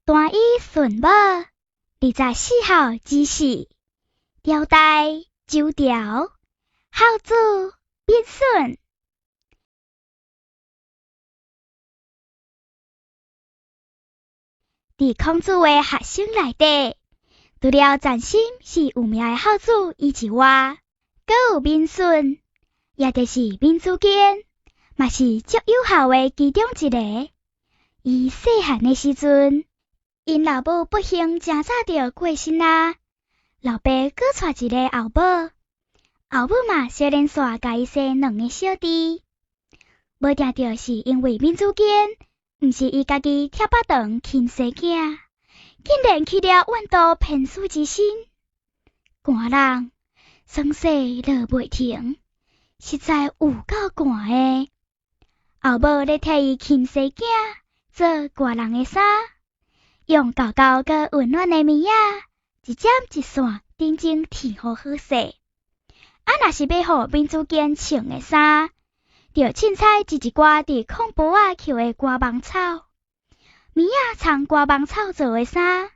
單以順母，24號指示，朝代周朝，孝子閔筍。佇孔子的學生內底，除了曾參是有名的孝子以之外，閣有閔筍，也就是閔子騫，嘛是足有孝的其中一个。伊細漢的時陣，𪜶老母不幸誠早就過身啊，老爸閣娶一个後母，後母嘛相連續共伊生兩个小弟。無定著是因為閔子騫，毋是伊家己拆腹腸親生囝，竟然起了怨妒偏私之心，寒人霜雪落袂停，實在有夠寒的。後母咧替伊親生囝做寒人的衫，用厚厚閣溫暖的棉仔，一針一線認真縫予好勢。啊，若是欲予閔子騫穿的衫，就凊彩織一寡佇炕埔仔抾的瓜芒草，棉仔摠瓜芒草做的衫，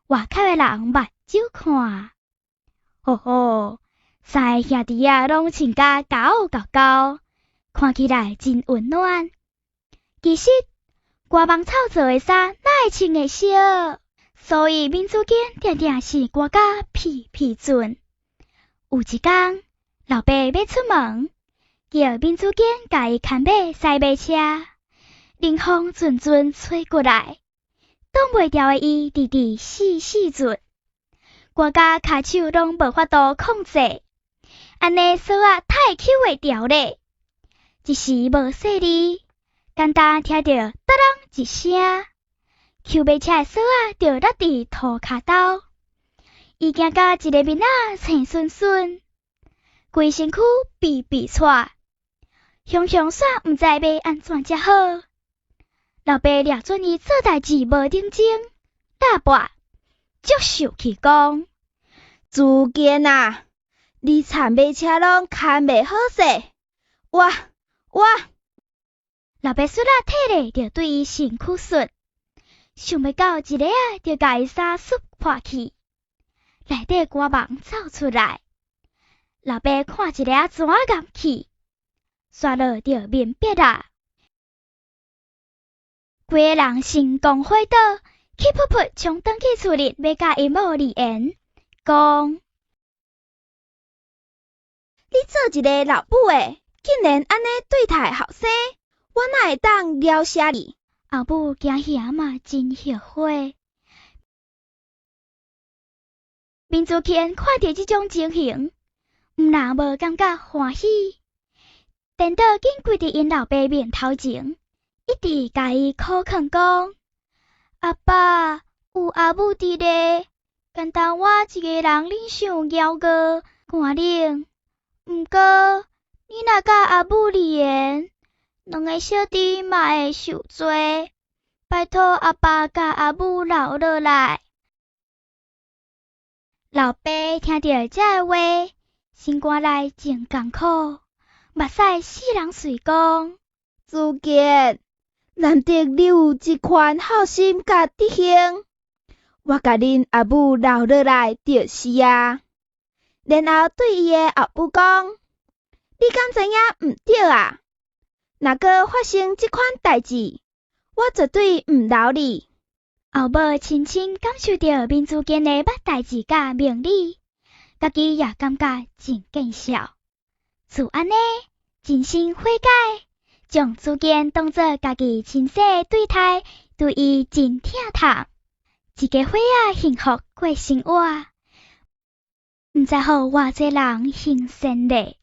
外口的人目睭看，吼吼，三个兄弟仔攏穿甲厚厚厚，看起來真溫暖。其實瓜芒草做的衫哪會穿會燒？所以閔子騫定定是寒甲皮皮震。有一工，老爸欲出門，叫閔子騫共伊牽馬駛馬車，冷風陣陣吹過來，擋袂牢的伊直直死死震，寒甲跤手攏無法度控制，按呢索仔太會搝袂牢咧。一時無細膩，簡單聽著當啷一聲，搝馬車的索仔就落佇塗跤兜，伊驚甲一个面仔青恂恂，規身軀痺痺掣，雄雄煞毋知欲按怎才好。老爸掠準伊做代誌無認真，大跋足受氣講：子堅啊，你牽馬車攏牽袂好勢，我我。老爸欶仔退咧，就對伊身軀欶，想袂到一下仔就共伊衫欶破去，內底瓜芒走出來。老爸看一下仔怎儑去，煞落就面壁啦。規个人神光火倒，氣噗噗衝轉去厝裡，欲佮𪜶某離言，講：你做一个老母的，竟然按呢對待後生，我哪會當饒赦你？後母驚嚇嘛真後悔。閔子騫看著這種情形，毋但無感覺歡喜，顛倒緊跪佇𪜶老爸面頭前，一直共伊苦勸講：阿爸，有阿母佇咧，干焦我一个人忍受枵餓、寒冷。毋過，你若佮阿母離緣，兩个小弟嘛會受罪。拜託阿爸共阿母留落來。老爸聽著這个話，心肝內真艱苦，目屎四人垂講：子堅，難得你有這款孝心佮德行，我共恁阿母留落來就是啊。然後對伊的後母講：你敢知影毋對啊？若閣發生這款代誌，我絕對毋留你。後母深深感受著閔子騫的捌代誌佮明理，家己也感覺真見笑。就按呢，真心悔改，將子堅當做家己親生的對待，對伊真疼痛。一家伙仔幸福過生活，毋知予偌濟人行善禮。